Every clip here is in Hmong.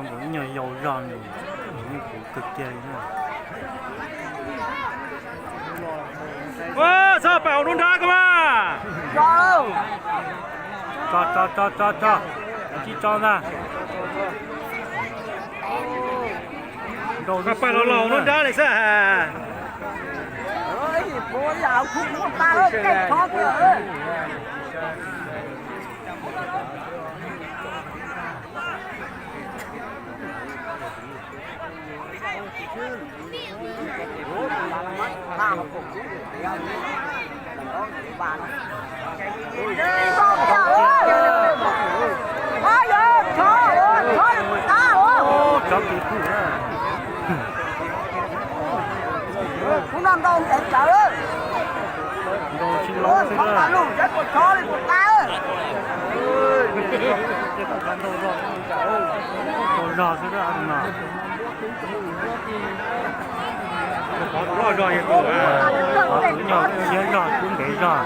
Ib nyuag yau zog nws, kuv kawg kiag li na. Txhob pam hauv nruab nrab ko mas. Tso, tso, tso, tso, tso. Tsis tso ntag. Pam los los hauv nruab nrab li xwb. Cov kis kuj kuv no ntau ntev tsawv. Ntau tsis ntau xwb na. Ntau zog xwb na no. Qhov tus loj zog yog tus, qhov tus nyuag siab zog kub ntev zog.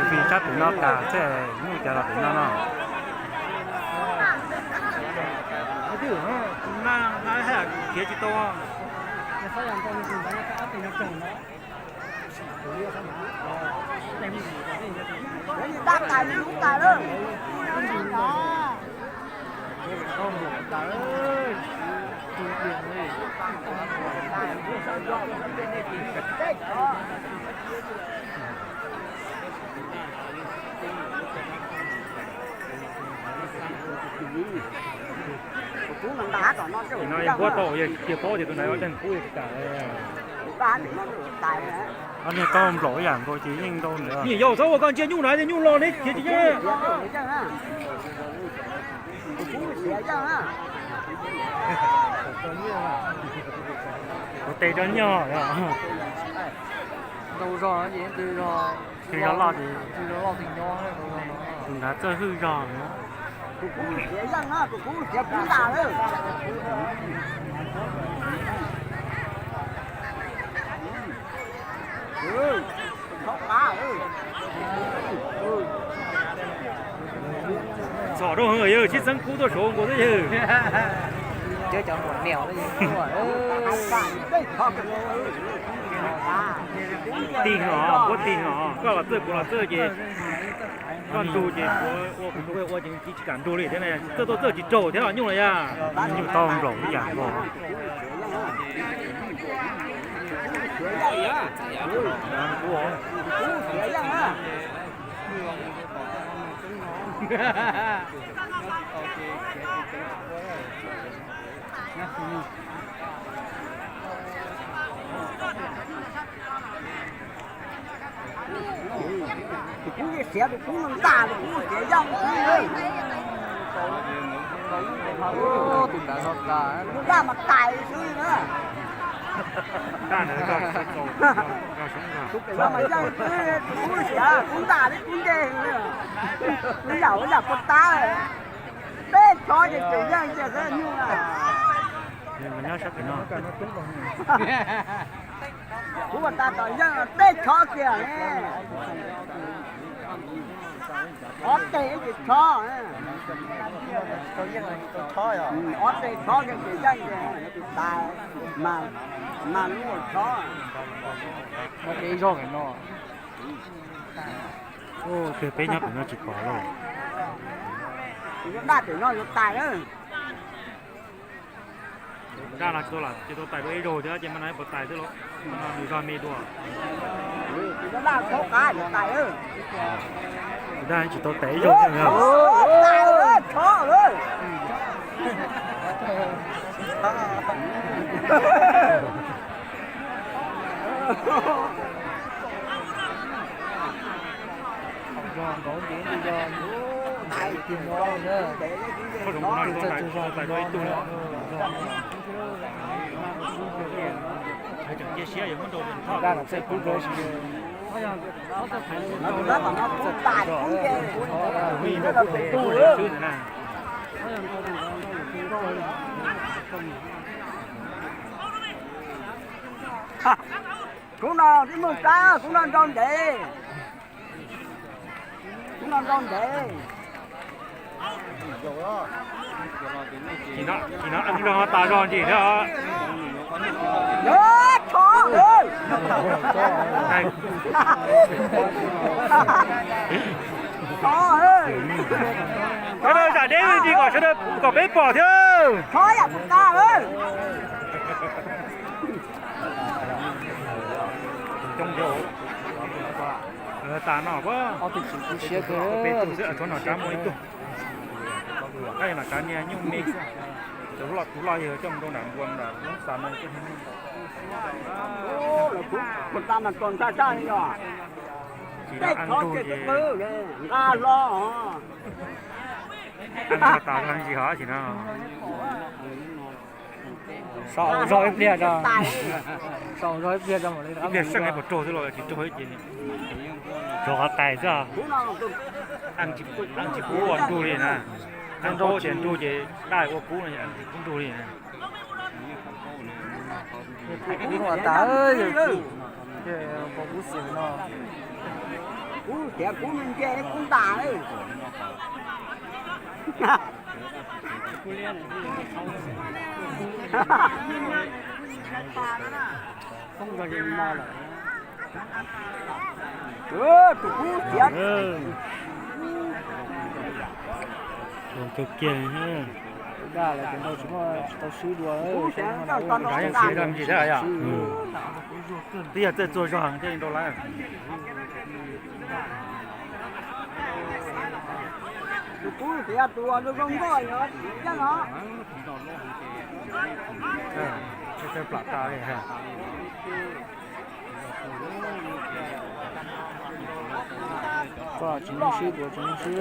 Vim sab pem no tas xwb, nyuj cas los pem no no. Khiav tsis tau. No yog npuab tau, yog tias paub tias tus ntawd ob teg kub yog tsis tas. Ob niag tau nplaum ib yam nkaus ces yeej ntau ntawd. Yim yau txhob ua koj ntsia nyuj no, nyuj los neb khiav tsis yeej. Ua tes rau nyuj. Ntau zog ces twb zog, twb zog loj ces, twb zog loj ces nyob. Tus nrad txawj hwj zog. Tus kub khiav yeej na, tus kub khiav kub ntas lawm. Txhom rau yawg sib txeeb kub tuaj saud nkaus xwb yawg. Cov cov muam niam. Tig os, puab tig os, koj los txawj kuv los txawj ces koj ntug ces kuv ua kuv ntug, ua ces tsis kam ntug li thiab, txawj tuaj txawj tsis raug thiab os nyuj los yog. Nyuj tau nplaum ib yam nkaus. Tus kub siav, tus kub ntas, tus kub siav yeej xwb. Tus nrad no tais xwb na. Tus pem no mas yeej xwb, tus kub siav, kub ntas li kub nce. Ib yam ua yam puas tab. Peb chov ces tseem yeej tiag xwb nyuj na. Kuv ua tas tom yeej peb chov kiag ne. Ob teg ces chov. Ob teg chov kiag ces yeej tiag, tus tais mas lub ua chov. Tiag peb nyob pem no tsis pom lauj. Yuav daj pem no yuav tais. Daj no tsis tau tais dua ib zaug thiab ces mas no puas tais xwb lauj. Mas no nws zog me dua. Daj tsis tau tais ib zaug thiab. Koj zoo no tau tais dua ib tug. Tseem cia siab yuav muab nrau xwb na. Kuv no twb muaj plab, kuv no nrau ntev. Kuv no nrau ntev. Chim no, chim no, zog tas zog ntsis thiab. Yog, tso, tso. Sawv daws zam deb ntsis kom sawv daws, kom peb pom thiab. Tso yam puas tas. Coob, tas no, peb tug xwb, tshuav nom tsav muaj ib tug. Qab yog nom tsav niag nyuj me xwb. Tus loj, tus loj yog coj mus rau nram npua nram loob xas no. Tsis no, ntug ces nqa hlo. Ntug tas zog ntsis hov tsis no. Sau zog ib pliag, sau zog ib pliag, ib pliag seej puas raug xwb los tsis raug ces rov qhov tais xwb. Tsis pub ua ntug li na. Ntug ces ntug ces daj ua kub no, tsis pub ntug li na. Kub no tas, kub xwm no. Kub tias kub nce kub ntas. Tus kub tias. Kawg kiag li. Daj lawm ces nrau tsis muaj, tsis tau swb dua. Twb yog txawj txuag zog thiaj li nrau lawm. Tus kub tias tus zoo nkauj yog tsis yeej os. Plam tas li. Koj tsis muaj swb, koj tsis muaj swb.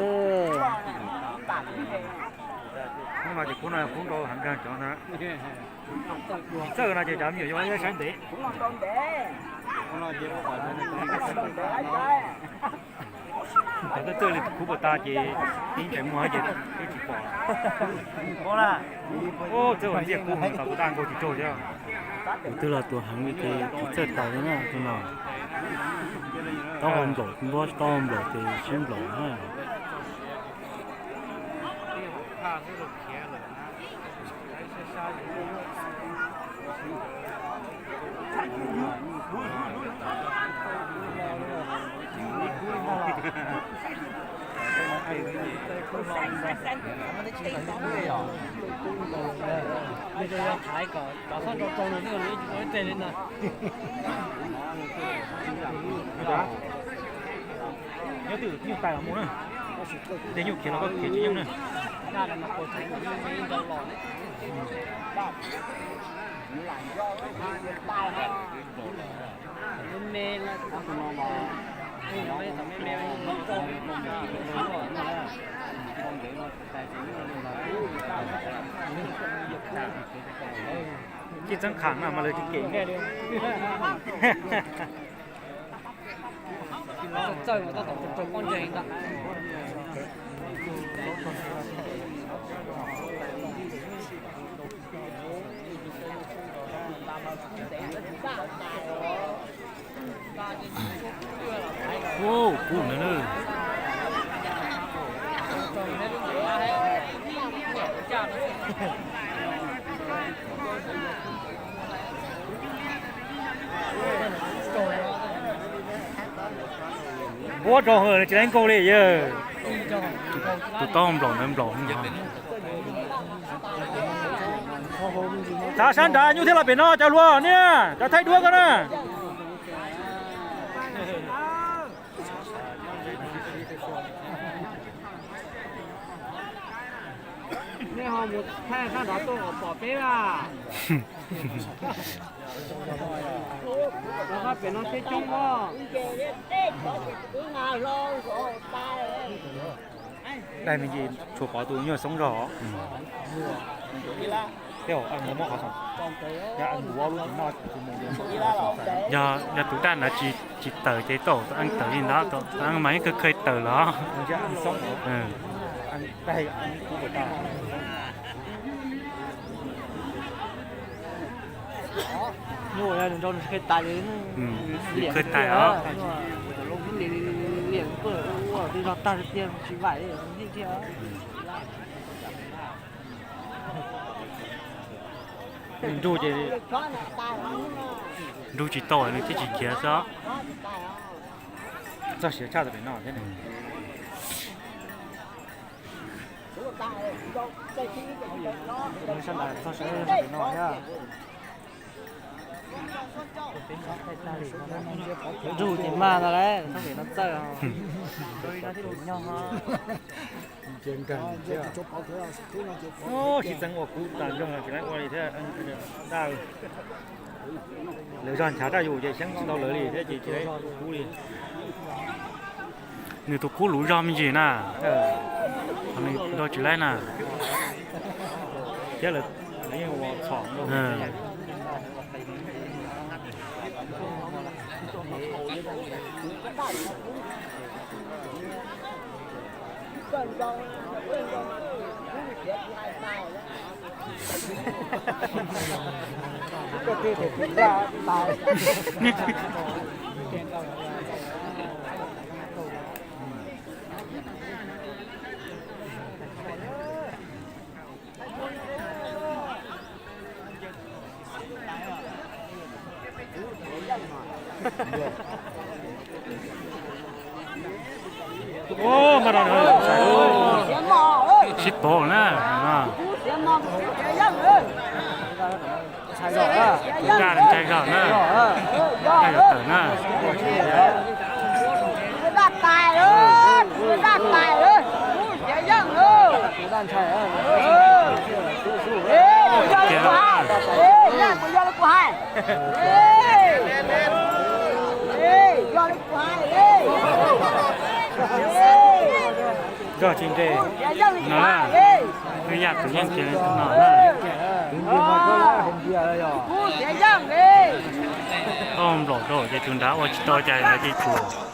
Hnub no ces kub no kub nrau heev kawg cov ntawd. Tsis txawj no ces cov me nyuam yuav saib ntev. Cov txawj txawj li tus kub puas tas ces ib ntsais muag ces twb tsis pom. Txawj ua ntxiaj kub tas kuv daj nkaus tsis raug thiab. Tus twg los tus heev li ces tsis txawj tawm li na tus no. Taub hau nplaum, nplob taub hau nplaum ces sib nplaum na. Thaiv kom cov sab nrau rau no ib teg li ntag. Nyob twj ywm nyuj tais los mus na. Tej nyuj khiav los koj khiav tsis yeej na. Cij txeeb qham no mas lawv tsis kem nej li. Txawj mas tab tom raug pob ntseg ntag. Ub, kub ntawd na. Npuab rau hwv tsis laib nkaug li yawg. Tus taub nplaum ntawd nplaum. Txav sab nrad nyuj thiaj los pem no cov hluas niaj cov thaij duab ko na. Nej ho mus thaij sab nrad tuaj kom pom peb na. Rov qab pem no thiab coob os. Daig me ntsis tshuav pov tus nyuag xoob zog. Yog, yog tus daj ntawd tsis tawm ces tau tus eej tawm li ntawd, tus eej mas yeej kawg khaij tawm los. Nws nrau nws qhia tais li, qhia tais os. Tej zog tag tiag tsis vaim li thiab. Nrug ces nrug tsis tau nws thiaj tsis khiav xwb. Txog siav tshaj tau pem no thiab. Sab nrad txog siav tshaj pem no thiab. Nrug ces mag ntag lauj, txhob pem no txawj. Sib txeeb ua kub tas zoo tsis laib ua li thiab. Daj, lawv zog nchav raj yus ces xyeeb tsis tau lawv li thiab ces tsis laib kub li. Nws tus kub luv zog me ntsis na, nws nrau tsis laib na. Thiab lawv yeej ua txhom nrau. Sib pov na. Tus daj ntshai zog na. Daj yuav tawm na. Zog tsis nres no na. Wb yaj tus yeej kiag li tus no na. Ob nplaum rau ces tus nrad ua tsis tau cas ces tsuas